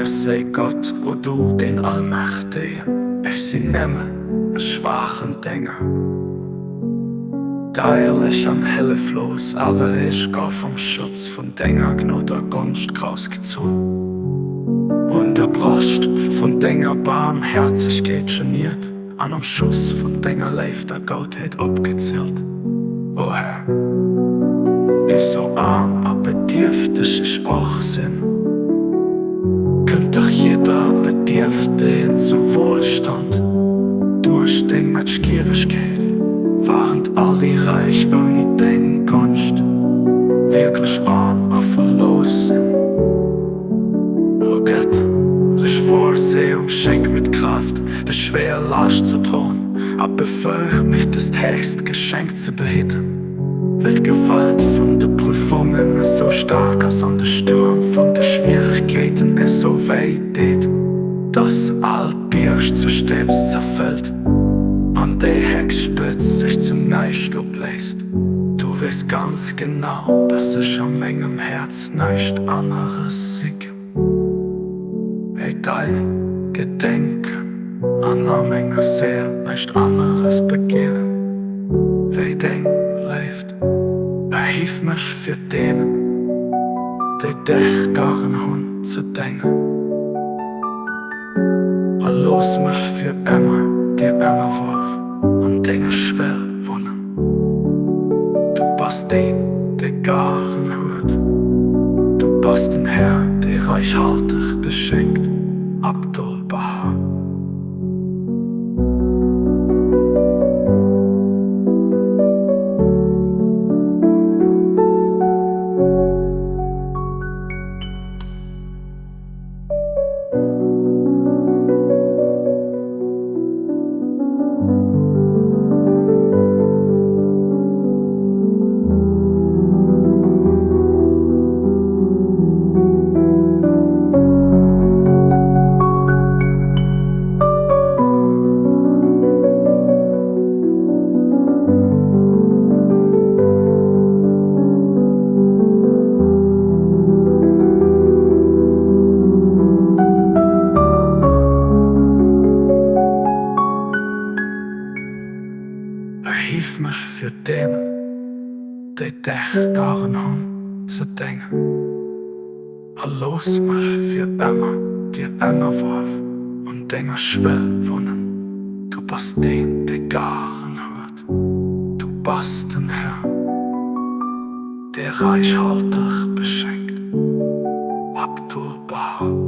Gepriess séi Gott, o du den Allmächtegen, ech sinn nëmmen e schwaachen Dénger, deierlech an hëlleflos, awer ech gouf am Schutz vun denger Gnod a Gonscht groussgezunn, un der Broscht vun denger Baarmhäerzegkeet geniert an am Schoss vun denger Léift a Goutheet opgezillt. O Här, esou aarm a bedierfteg ech och sinn, kënnt dach jidder Bedierftegen zu Wohlstand duerch deng Matschgiewegkeet, wahrend all déi Räich ouni deng Gonscht wierklech aarm a verlooss sinn. O gëttlech Vorsehung, schenk mir d'Kraaft, des schwéier Laascht ze droen, a befëlg mech, dëst héchst Geschenk ze behidden. Well d'Gewalt vun de Prüfungen esou staark ass an de Stuerm vun de Schwieregkeeten esou wéi deet, dass all Bierg zu Stëbs zerfëllt an déi héchst Spëtz sech zu näischt opléist. Du weess ganz genau, dass ech a mengem Häerz näischt aneres sichen wéi däi Gedenken an a menger Séil näischt aneres begieren wéi deng Léift. Erhief mech fir deenen, déi dech garen hunn, ze déngen, a looss mech fir ëmmer dir ënnerworf an denger Schwell wunnen. Du bass deen, dee garen huet, du bass den Här, dee räichhalteg beschenkt. Abdu'l-Bahá. Erhief mech fir deenen, déi dech garen hunn, ze déngen. A looss mech fir ëmmer dir ënnerworf un denger Schwell wunnen. Du bass deen, dee garen huet, du bass den Här, dee räichhalteg beschenkt. Abdu'l-Bahá.